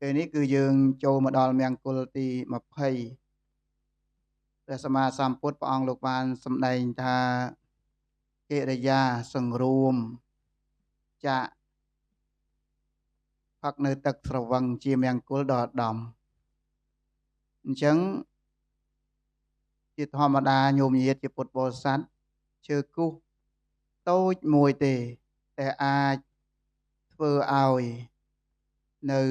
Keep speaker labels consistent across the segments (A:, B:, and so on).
A: ពេលនេះគឺយើងចូលមកដល់មង្គលទី20ព្រះសម្មាសម្ពុទ្ធព្រះអង្គលោកបានសម្ដែងថាកិរិយាសង្រួមចាក់ផឹកនៅទឹកស្រវឹងជាមង្គលដ៏ឧត្តមអញ្ចឹងជាធម្មតាញោមញាតជាពុទ្ធបរិស័ទឈើគូសតូចមួយទេតែអាចធ្វើឲ្យនៅ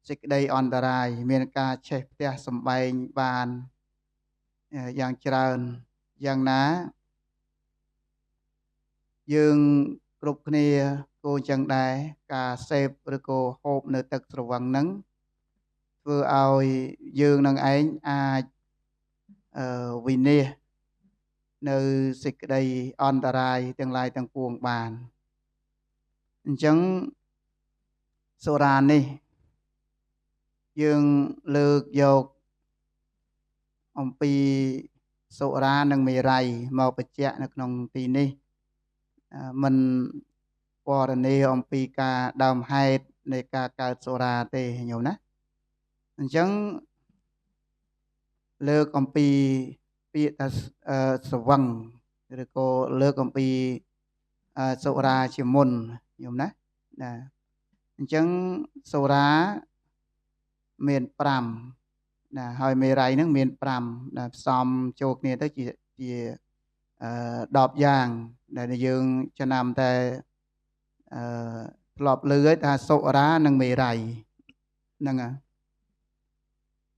A: សេចក្តីអន្តរាយមានការឆេះផ្ទះសម្បែងបានយ៉ាងច្រើនយ៉ាងណាយើងគ្រប់គ្នាក៏អញ្ចឹងដែរការសេពឬក៏ហូបនៅទឹកស្រវឹងហ្នឹងធ្វើឲ្យយើងនឹងឯងអាចវិនិច្ឆ័យនៅសេចក្តីអន្តរាយទាំងឡាយទាំងពួងបានអញ្ចឹងសូរានេះយើងលើកយកអំពីសូរានិងមេរ័យមកបញ្ជាក់នៅក្នុងទីនេះមិនពណ៌នាអំពីការដើមហេតុនៃការកើតសូរាទេញោមណាអញ្ចឹងលើកអំពីពាក្យថាស្រវឹងឬក៏លើកអំពីសូរាជាមុនញោមណាណាអញ្ចឹងសូរាមាន5ណាហើយមេរ័យហ្នឹងមាន5ណាផ្សំចូលគ្នាទៅជា10យ៉ាងដែលយើងចំណាំតែធ្លាប់ឮហើយថាសូរានិងមេរ័យហ្នឹងណា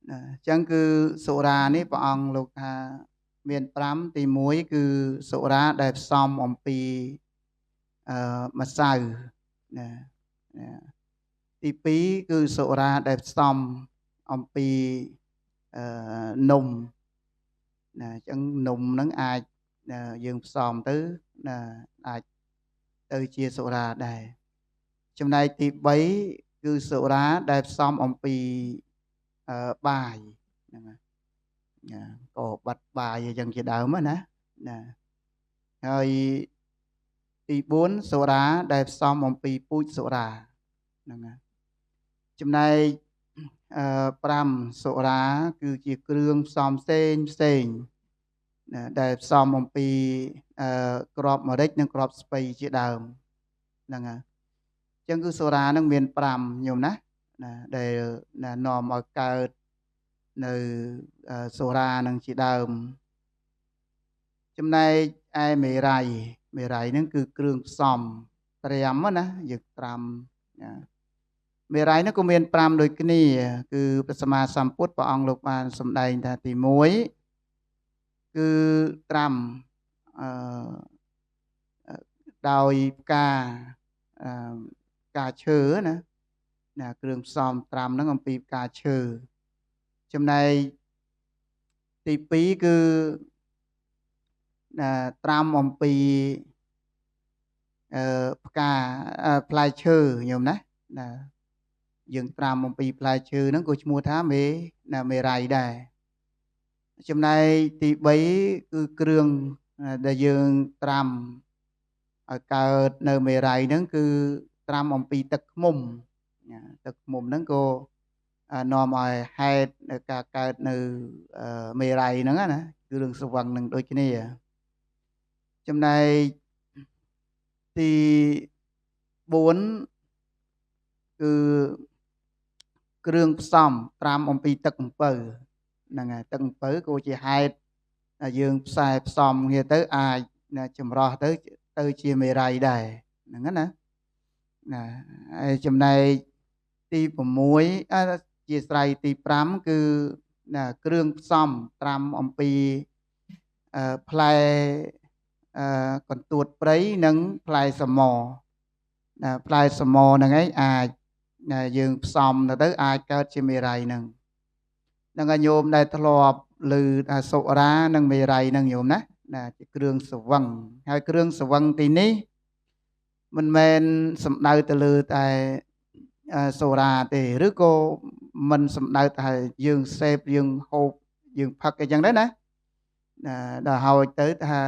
A: អញ្ចឹងគឺសូរានេះព្រះអង្គលោកថាមាន5ទី1គឺសូរាដែលផ្សំអំពីម្សៅណាទី2គឺសូរាដែលផ្សំអំពីនំណាអញ្ចឹងនំហ្នឹងអាចយើងផ្សំទៅណាអាចទៅជាសូរាដែរចំណែកទី3គឺសូរាដែលផ្សំអំពីបាយហ្នឹងក៏បាត់បាយអញ្ចឹងជាដើមណាណាហើយទី4សូរាដែលផ្សំអំពីពូជសូរាហ្នឹងចំណែក5សូរាគឺជាគ្រឿងផ្សំផ្សេងផ្សេងដែលផ្សំអំពីគ្រាប់ម្រេចនិងគ្រាប់ស្ពៃជាដើមហ្នឹងហើយអញ្ចឹងគឺសូរានឹងមាន5ញោមណាណាដែលនាំឲ្យកើតនៅសូរានឹងជាដើមចំណែកឯមេរ័យមេរ័យហ្នឹងគឺគ្រឿងផ្សំត្រាំណាយើងត្រាំណាមេរ័យហ្នឹងក៏មាន5ដូចគ្នាគឺព្រះសម្មាសម្ពុទ្ធព្រះអង្គលោកបានសម្ដែងថាទី1គឺត្រាំដោយផ្កាផ្កាឈើណាណាគ្រឿងផ្សំត្រាំហ្នឹងអំពីផ្កាឈើចំណែកទី2គឺត្រាំអំពីផ្កាផ្លែឈើញោមណាណាយើងត្រាំអំពីផ្លែឈើហ្នឹងក៏ឈ្មោះថាមេរ័យដែរចំណែកទី3គឺគ្រឿងដែលយើងត្រាំឲ្យកើតនៅមេរ័យហ្នឹងគឺត្រាំអំពីទឹកឃ្មុំទឹកឃ្មុំហ្នឹងក៏នាំឲ្យហេតុនៅការកើតនៅមេរ័យហ្នឹងណាគឺរឿងស្រវឹងនឹងដូចគ្នាចំណែកទី4គឺគ្រឿងផ្សំត្រាំអំពីទឹកអំពៅហ្នឹងហើយទឹកអំពៅក៏ជាហេតុយើងផ្សាយផ្សំគ្នាទៅអាចចម្រោះទៅជាមេរ័យដែរហ្នឹងណាណាហើយចំណែកទី6ជាស្រ័យទី5គឺគ្រឿងផ្សំត្រាំអំពីផ្លែកន្ទួតព្រៃនិងផ្លែសមណាផ្លែសមហ្នឹងឯងអាចយើងផ្សំទៅអាចកើតជាមេរ័យហ្នឹងនឹងឲ្យញោមដែលធ្លាប់ឮថាសូរានិងមេរ័យហ្នឹងញោមណាណាជាគ្រឿងស្រវឹងហើយគ្រឿងស្រវឹងទីនេះមិនមែនសំដៅទៅលើតែសូរាទេឬក៏មិនសំដៅតែយើងសេពយើងហូបយើងផឹកអីចឹងដែរណាដល់ហើយទៅថា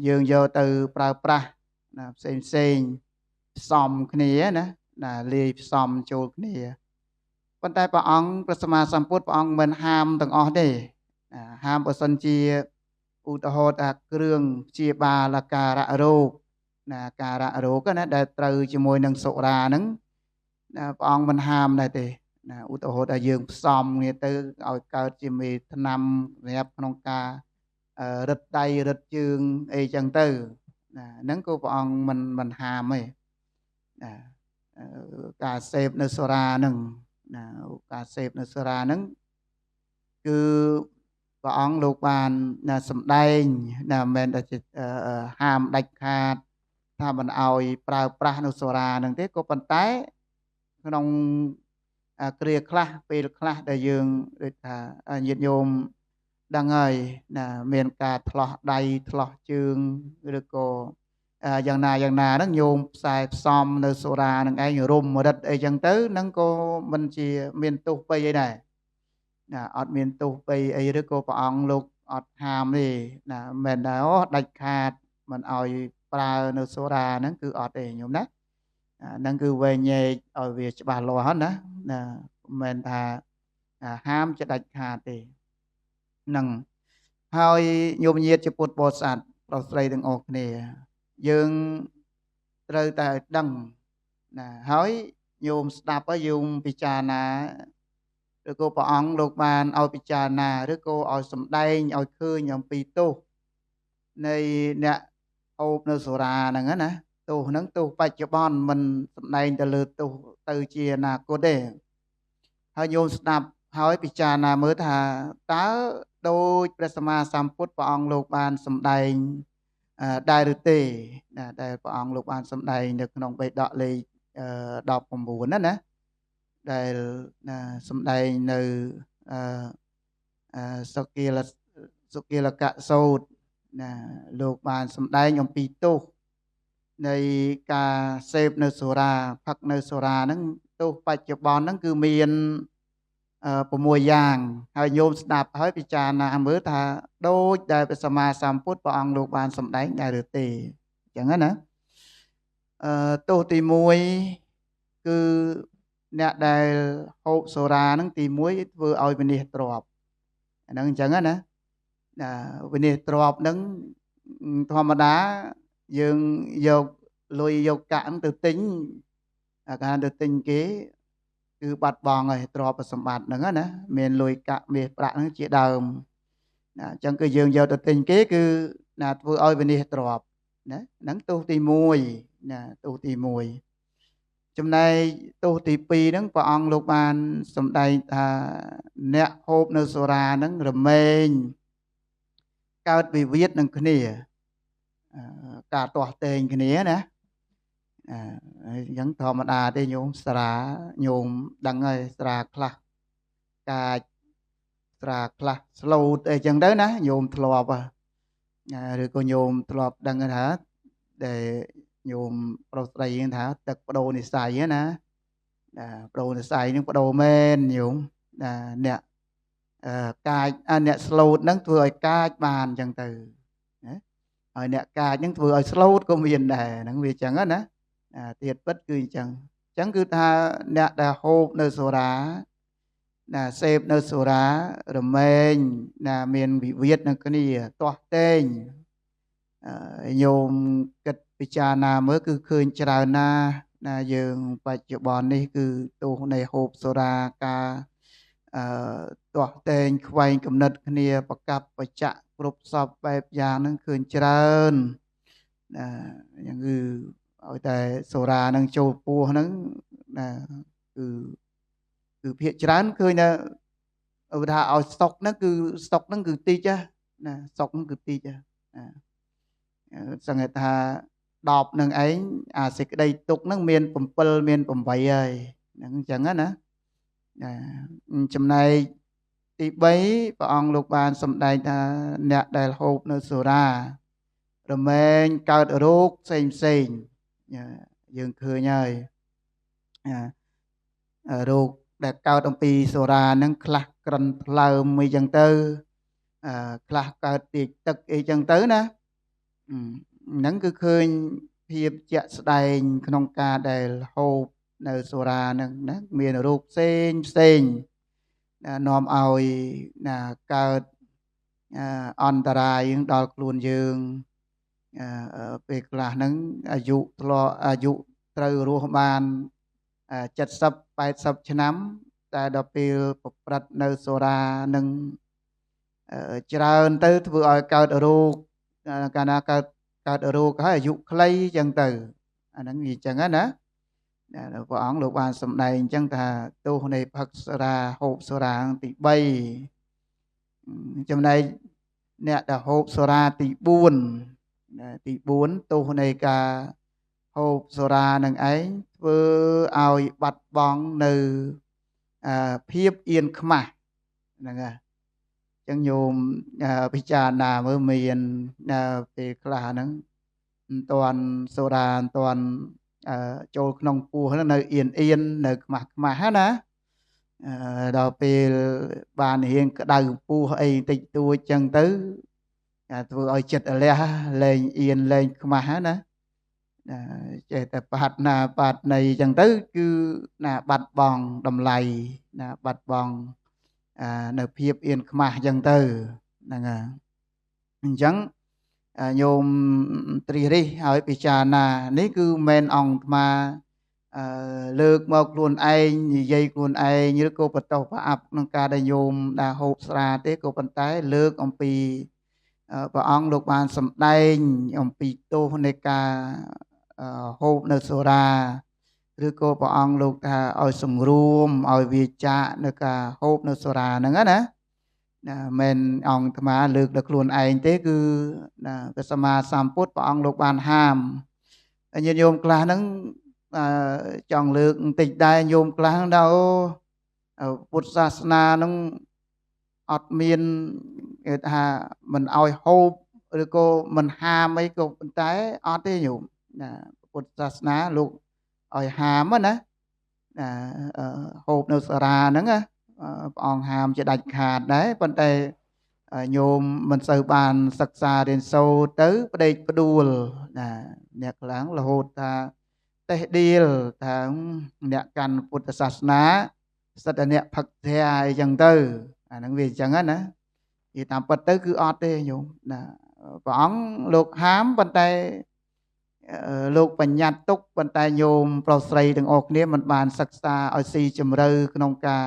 A: យើងយកទៅប្រើប្រាស់ណាផ្សេងផ្សេងផ្សំគ្នាណា ណាលាយផ្សំចូលគ្នាប៉ុន្តែព្រះអង្គព្រះសម្មាសម្ពុទ្ធព្រះអង្គមិនហាមទាំងអស់ទេហាមបើសិនជាឧទាហរណ៍ថាគ្រឿងព្យាបាលការៈរោគណាការៈរោគណាដែលត្រូវជាមួយនឹងសុរាហ្នឹងណាព្រះអង្គមិនហាមដែរទេណាឧទាហរណ៍ថាយើងផ្សំគ្នាទៅឲ្យកើតជាមេថ្នាំសម្រាប់ក្នុងការរឹតដៃរឹតជើងអីចឹងទៅណាហ្នឹងក៏ព្រះអង្គមិនហាមទេណាការសេពនៅសុរាហ្នឹងណាការសេពនៅសុរាហ្នឹងគឺព្រះអង្គលោកបានណាសម្ដែងណាមិនមែនតែហាមដាច់ខាតថាមិនឲ្យប្រើប្រាស់នៅសុរាហ្នឹងទេក៏ប៉ុន្តែក្នុងគ្រាខ្លះពេលខ្លះដែលយើងដូចថាញាតិញោមដឹងហើយណាមានការថ្លោះដៃថ្លោះជើងឬក៏យ៉ាងណាយ៉ាងណាហ្នឹងញោមផ្សាយផ្សំនៅសុរានឹងឯងរុំរិតអីចឹងទៅហ្នឹងក៏មិនជាមានទោសពៃអីដែរណាអត់មានទោសពៃអីឬក៏ព្រះអង្គលោកអត់ហាមទេណាមិនមែនថាអូដាច់ខាតមិនឲ្យប្រើនៅសុរាហ្នឹងគឺអត់ទេញោមណាហ្នឹងគឺវែងញែកឲ្យវាច្បាស់លាស់ណាណាមិនមែនថាហាមជាដាច់ខាតទេហ្នឹងហើយញោមញាតជាពុទ្ធបរិស័ទប្រុសស្រីទាំងអស់គ្នាយើងត្រូវតែដឹងណាហើយញោមស្ដាប់ហើយញោមពិចារណាឬក៏ព្រះអង្គលោកបានឲ្យពិចារណាឬក៏ឲ្យសម្ដែងឲ្យឃើញអំពីទោសនៃអ្នកហូបនៅសុរាហ្នឹងណាទោសហ្នឹងទោសបច្ចុប្បន្នមិនសម្ដែងទៅលើទោសទៅជាអនាគតទេហើយញោមស្ដាប់ហើយពិចារណាមើលថាតើដូចព្រះសម្មាសម្ពុទ្ធព្រះអង្គលោកបានសម្ដែងដែរឬទេណាដែលព្រះអង្គលោកបានសម្ដែងនៅក្នុងបិដកលេខ19ណាណាដែលណាសម្ដែងនៅសុគីលកសោតណាលោកបានសម្ដែងអំពីទោសនៃការសេពនៅសុរាផឹកនៅសុរាហ្នឹងទោសបច្ចុប្បន្នហ្នឹងគឺមាន6យ៉ាងហើយញោមស្ដាប់ហើយពិចារណាមើលថាដូចដែលព្រះសម្មាសម្ពុទ្ធព្រះអង្គលោកបានសម្ដែងដែរឬទេអញ្ចឹងណាទោសទី1គឺអ្នកដែលហូបសុរាហ្នឹងទី1ធ្វើឲ្យវិនិច្ឆ័យទ្រព្យអាហ្នឹងអញ្ចឹងណាណាវិនិច្ឆ័យទ្រព្យហ្នឹងធម្មតាយើងយកលុយយកកាក់ទៅទិញការទៅទិញគេគឺបាត់បង់ហើយទ្រព្យសម្បត្តិហ្នឹងណាមានលុយកាក់មាសប្រាក់ហ្នឹងជាដើមណាអញ្ចឹងគឺយើងយកទៅទិញគេគឺណាធ្វើឲ្យវិនិច្ឆ័យទ្រព្យណាហ្នឹងទោសទី1ណាទោសទី1ចំណែកទោសទី2ហ្នឹងព្រះអង្គលោកបានសម្ដែងថាអ្នកហូបនៅសុរាហ្នឹងរមែងកើតវិវាទនឹងគ្នាការទាស់ទែងគ្នាណាអញ្ចឹងធម្មតាទេញោមស្រាញោមដឹងហើយស្រាខ្លះកាចស្រាខ្លះស្លូតអីចឹងទៅណាញោមធ្លាប់ឬក៏ញោមធ្លាប់ដឹងថាដែលញោមប្រុសស្រីហ្នឹងថាទឹកបដូរនិស័យណាបដូរនិស័យហ្នឹងបដូរមែនញោមណាអ្នកកាចអ្នកស្លូតហ្នឹងធ្វើឲ្យកាចបានចឹងទៅណាហើយអ្នកកាចហ្នឹងធ្វើឲ្យស្លូតក៏មានដែរហ្នឹងវាចឹងណាទៀតពិតគឺអញ្ចឹងអញ្ចឹងគឺថាអ្នកដែលហូបនៅសុរាណាសេពនៅសុរារមែងណាមានវិវាទនឹងគ្នាទាស់ទែងញោមគិតពិចារណាមើលគឺឃើញច្រើនណាស់ណាយើងបច្ចុប្បន្ននេះគឺទោសនៃហូបសុរាការទាស់ទែងខ្វែងគំនិតគ្នាប្រកាប់ប្រចាក់គ្រប់សពបែបយ៉ាងហ្នឹងឃើញច្រើនណាអញ្ចឹងគឺឲ្យតែសុរានឹងចូលពោះហ្នឹងណាគឺភាកច្រើនឃើញថាឧទាហរណ៍ឲ្យស្តុកហ្នឹងគឺស្តុកហ្នឹងគឺតិចណាស្តុកហ្នឹងគឺតិចណាសង្កេតថា10នឹងឯងអាសេចក្តីទុកហ្នឹងមាន7មាន8ហើយហ្នឹងអញ្ចឹងណាណាចំណែកទី3ព្រះអង្គលោកបានសម្ដែងថាអ្នកដែលហូបនៅសុរារមែងកើតរោគផ្សេងផ្សេងយើងឃើញហើយរោគដែលកើតអំពីសុរាហ្នឹងខ្លះក្រិនថ្លើមអីចឹងទៅខ្លះកើតទាចទឹកអីចឹងទៅណាហ្នឹងគឺឃើញភាពជាក់ស្ដែងក្នុងការដែលហូប នៅសុរានឹងណាមានរោគផ្សេងផ្សេងនាំឲ្យណាកើតអន្តរាយដល់ខ្លួនយើងពេលខ្លះហ្នឹងអាយុធ្លាប់អាយុត្រូវរស់បាន70 80ឆ្នាំតែដល់ពេលប្រព្រឹត្តនៅសុរានឹងច្រើនទៅធ្វើឲ្យកើតរោគកាលណាកើតរោគហើយអាយុខ្លីចឹងទៅអាហ្នឹងវាចឹងណាព្រះអង្គលោកបានសម្ដែងអញ្ចឹងថាទោសនៃផឹកសុរាហូបសុរាទី3ចំណែកអ្នកដែលហូបសុរាទី4ទី4ទោសនៃការហូបសុរានឹងឯងធ្វើឲ្យបាត់បង់នៅភាពអៀនខ្មាស់ហ្នឹងហើយអញ្ចឹងញោមពិចារណាមើលមានពេលខ្លះហ្នឹងមិនទាន់សុរាមិនទាន់ចូលក្នុងពោះហ្នឹងនៅអៀនអៀននៅខ្មាស់ខ្មាស់ណាដល់ពេលបានរៀងក្តៅពោះអីតិចតួចចឹងទៅធ្វើឲ្យចិត្តលះលែងអៀនលែងខ្មាស់ណាចេះតែបាត់ណាបាត់ណីចឹងទៅគឺណាបាត់បង់តម្លៃណាបាត់បង់នៅភាពអៀនខ្មាស់ចឹងទៅហ្នឹងហើយអញ្ចឹងញោមត្រិះរិះហើយពិចារណានេះគឺមិនអង្គអាត្មាលើកមកខ្លួនឯងនិយាយខ្លួនឯងឬក៏បន្ទោសប្រអាប់ក្នុងការដែលញោមដែលហូបស្រាទេក៏ប៉ុន្តែលើកអំពីព្រះអង្គលោកបានសម្ដែងអំពីទោសនៃការហូបនៅសុរាឬក៏ព្រះអង្គលោកថាឲ្យសង្រួមឲ្យវាចាកនៅការហូបនៅសុរាហ្នឹងណាណាមិនអង្គអាត្មាលើកដល់ខ្លួនឯងទេគឺណាព្រះសម្មាសម្ពុទ្ធព្រះអង្គលោកបានហាមញាតិញោមខ្លះហ្នឹងចង់លើកបន្តិចដែរញោមខ្លះហ្នឹងថាអូពុទ្ធសាសនាហ្នឹងអត់មានគេថាមិនឲ្យហូបឬក៏មិនហាមអីក៏ប៉ុន្តែអត់ទេញោមណាពុទ្ធសាសនាលោកឲ្យហាមណាណាហូបនៅសារាហ្នឹងណាព្រះអង្គហាមជាដាច់ខាតដែរប៉ុន្តែញោមមិនសូវបានសិក្សារៀនសូត្រទៅប្តេកផ្ដួលណាអ្នកខ្លាំងរហូតថាតេះដៀលថាអ្នកកាន់ពុទ្ធសាសនាសិតតែអ្នកផឹកស្រាអីចឹងទៅអាហ្នឹងវាអញ្ចឹងណានិយាយតាមពិតទៅគឺអត់ទេញោមណាព្រះអង្គលោកហាមប៉ុន្តែលោកបញ្ញត្តិទុកប៉ុន្តែញោមប្រុសស្រីទាំងអស់គ្នាមិនបានសិក្សាឲ្យស៊ីជម្រៅក្នុងការ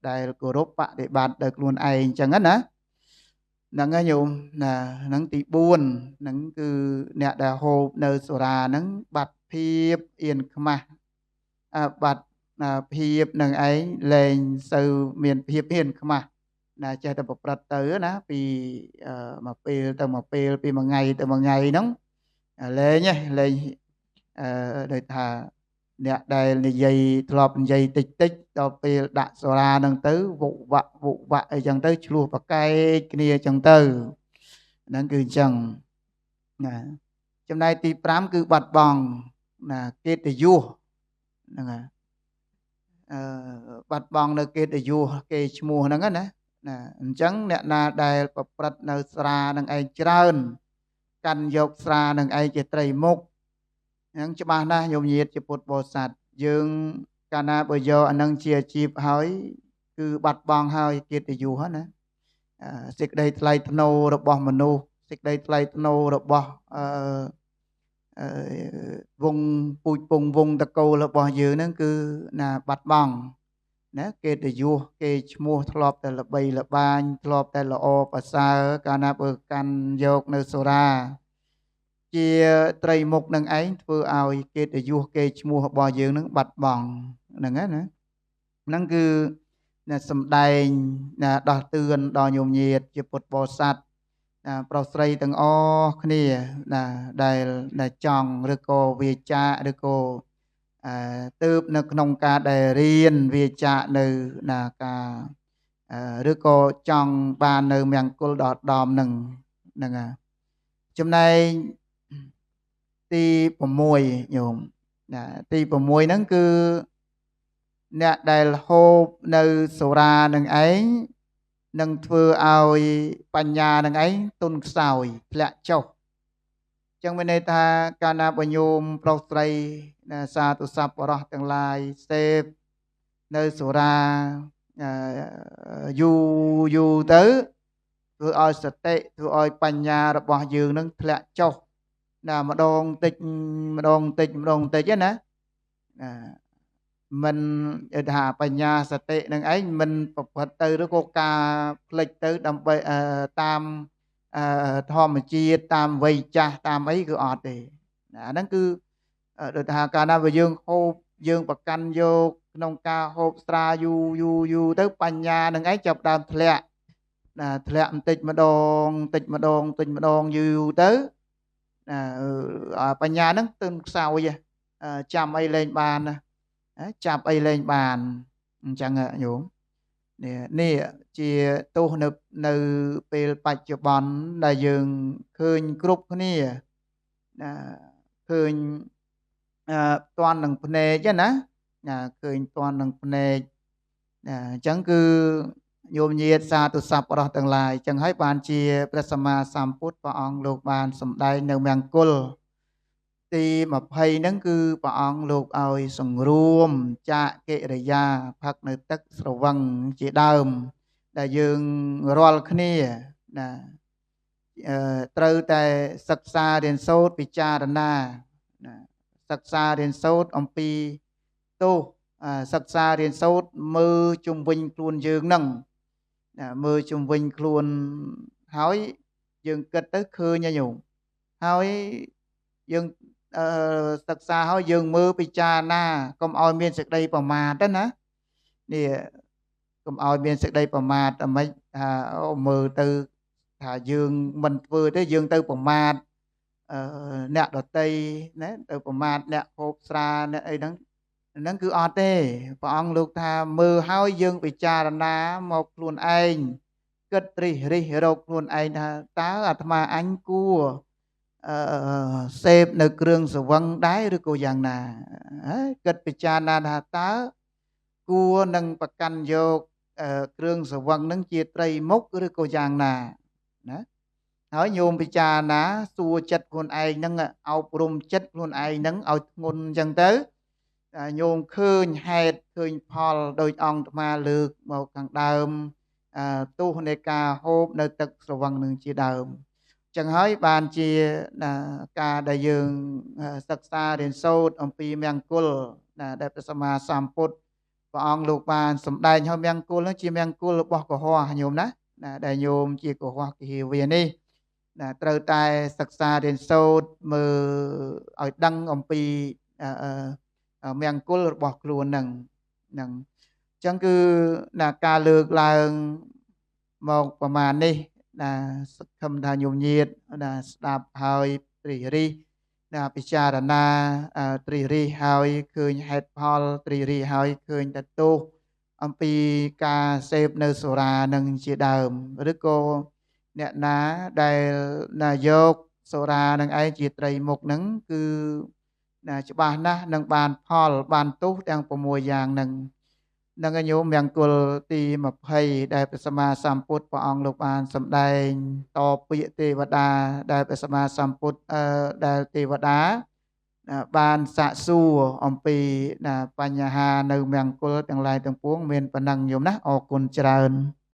A: ដែលគោរពបដិបត្តិដោយខ្លួនឯងអញ្ចឹងណាហ្នឹងហើយញោមណាហ្នឹងទី4ហ្នឹងគឺអ្នកដែលហូបនៅសុរាហ្នឹងបាត់ភាពអៀនខ្មាស់បាត់ភាពនឹងឯងលែងសូវមានភាពអៀនខ្មាស់ណាចេះតែប្រព្រឹត្តទៅណាពីមួយពេលទៅមួយពេលពីមួយថ្ងៃទៅមួយថ្ងៃហ្នឹងលែងលែងដូចថាអ្នកដែលនិយាយធ្លាប់និយាយតិចតិចដល់ពេលដាក់សុរាហ្នឹងទៅវុវៈវុវៈអីចឹងទៅឆ្លោះប្រកែកគ្នាចឹងទៅហ្នឹងគឺអញ្ចឹងណាចំណែកទី5គឺបាត់បង់ណាកិត្តិយសហ្នឹងហើយបាត់បង់នៅកិត្តិយសគេឈ្មោះហ្នឹងណាណាអញ្ចឹងអ្នកណាដែលប្រព្រឹត្តនៅស្រានឹងឯងច្រើនកាន់យកស្រានឹងឯងជាត្រីមុខហ្នឹងច្បាស់ណាស់ញោមញាតជាពុទ្ធបរិស័ទយើងកាលណាបើយកអានឹងជាអាជីពហើយគឺបាត់បង់ហើយកិត្តិយសណាសេចក្តីថ្លៃថ្នូររបស់មនុស្សសេចក្តីថ្លៃថ្នូររបស់វងពូជពងវងតកូលរបស់យើងហ្នឹងគឺណាបាត់បង់ណាកិត្តិយសគេឈ្មោះធ្លាប់តែល្បីល្បាញធ្លាប់តែល្អប្រសើរកាលណាបើកាន់យកនៅសុរាជាត្រីមុខនឹងឯងធ្វើឲ្យកិត្តិយសគេឈ្មោះរបស់យើងនឹងបាត់បង់ហ្នឹងណាហ្នឹងគឺសម្ដែងណាដោះតឿនដល់ញោមញាតជាពុទ្ធបរិស័ទណាប្រុសស្រីទាំងអស់គ្នាណាដែលចង់ឬក៏វាចាកឬក៏ទើបនៅក្នុងការដែលរៀនវាចាកនៅណាការឬក៏ចង់បាននៅមង្គលដល់ដំនឹងហ្នឹងហើយចំណែកទី6ញោមណាទី6ហ្នឹងគឺអ្នកដែលហូបនៅសុរានឹងឯងនឹងធ្វើឲ្យបញ្ញានឹងឯងទន់ខ្សោយធ្លាក់ចុះ ចឹងមានន័យថាកាលណាបើញោមប្រុសស្រីណាសាធុសពបរោះទាំងឡាយសេពនៅសុរាយូរយូរទៅធ្វើឲ្យសតិធ្វើឲ្យបញ្ញារបស់យើងនឹងធ្លាក់ចុះណាម្ដងតិចម្ដងតិចម្ដងតិចណាណាមិនថាបញ្ញាសតិនឹងឯងមិនប្រព្រឹត្តទៅឬក៏ការផ្លិចទៅដើម្បីតាមធម្មជាតិតាមវ័យចាស់តាមអីគឺអត់ទេអាហ្នឹងគឺដូចថាកាលណាបើយើងហូបយើងប្រកាន់យកក្នុងការហូបស្រាយូរយូរយូរទៅបញ្ញានឹងឯងចាប់ដើមធ្លាក់ណាធ្លាក់បន្តិចម្ដងតិចម្ដងតិចម្ដងយូរទៅណាបញ្ញាហ្នឹងទើបខ្សោយចាំអីលែងបានណាចាប់អីលែងបានអញ្ចឹងញោមនេះជាទោសនៅពេលបច្ចុប្បន្នដែលយើងឃើញគ្រប់គ្នាណាឃើញតន់នឹងភ្នែកណាណាឃើញតន់នឹងភ្នែកណាអញ្ចឹងគឺញោមញាតសាធុសពរោះទាំងឡាយអញ្ចឹងហើយបានជាព្រះសម្មាសម្ពុទ្ធព្រះអង្គលោកបានសម្ដែងនៅមង្គលទី20ហ្នឹងគឺព្រះអង្គលោកឲ្យសង្រួមចាកកិរិយាផឹកនៅទឹកស្រវឹងជាដើមដែលយើងរាល់គ្នាណាត្រូវតែសិក្សារៀនសូត្រពិចារណាណាសិក្សារៀនសូត្រអំពីទោសសិក្សារៀនសូត្រមើលជុំវិញខ្លួនយើងហ្នឹងណាមើលជុំវិញខ្លួនហើយយើងគិតទៅឃើញញោមហើយយើងសិក្សាហើយយើងមើលពិចារណាកុំឲ្យមានសេចក្តីប្រមាទណានេះកុំឲ្យមានសេចក្តីប្រមាទអាម៉េចថាមើលទៅថាយើងមិនធ្វើទេយើងទៅប្រមាទអ្នកដតីណាទៅប្រមាទអ្នកហូបស្រាអ្នកអីហ្នឹងហ្នឹងគឺអត់ទេព្រះអង្គលោកថាមើលហើយយើងពិចារណាមកខ្លួនឯងគិតរិះរិះរកខ្លួនឯងថាតើអាត្មាអញគួរសេពនៅគ្រឿងស្រវឹងដែរឬក៏យ៉ាងណាគិតពិចារណាថាតើគួរនឹងប្រកាន់យកគ្រឿងស្រវឹងនឹងជាត្រីមុខឬក៏យ៉ាងណាណាហើយញោមពិចារណាសួរចិត្តខ្លួនឯងនឹងអប់រំចិត្តខ្លួនឯងនឹងឲ្យធ្ងន់អញ្ចឹងទៅញោមឃើញហេតុឃើញផលដោយអង្គអាត្មាលើកមកខាងដើមទោសនៃការហូបនៅទឹកស្រវឹងនឹងជាដើមចឹងហើយបានជាការដែលយើងសិក្សារៀនសូត្រអំពីមង្គលណាដែលព្រះសម្មាសម្ពុទ្ធព្រះអង្គលោកបានសម្ដែងហើយមង្គលនោះជាមង្គលរបស់កុហកញោមណាណាដែលញោមជាកុហកគិវានេះណាត្រូវតែសិក្សារៀនសូត្រមើលឲ្យដឹងអំពីមង្គលរបស់ខ្លួននឹងហ្នឹងចឹងគឺណាការលើកឡើងមកប្រមាណនេះណាសង្ឃឹមថាញោមញាតណាស្ដាប់ហើយត្រិះរិះណាពិចារណាត្រិះរិះហើយឃើញហេតុផលត្រិះរិះហើយឃើញតែទោសអំពីការសេពនៅសុរានឹងជាដើមឬក៏អ្នកណាដែលណាយកសុរានឹងឯងជាត្រីមុខនឹងគឺណាច្បាស់ណាស់នឹងបានផលបានទោសទាំង6យ៉ាងនឹងនឹងញោមមង្គលទី20ដែលព្រះសម្មាសម្ពុទ្ធព្រះអង្គលោកបានសម្ដែងតពាក្យទេវតាដែលព្រះសម្មាសម្ពុទ្ធដែលទេវតាបានសាកសួរអំពីបញ្ហានៅមង្គលទាំងឡាយទាំងពួងមានប៉ុណ្ណឹងញោមណាអរគុណច្រើន។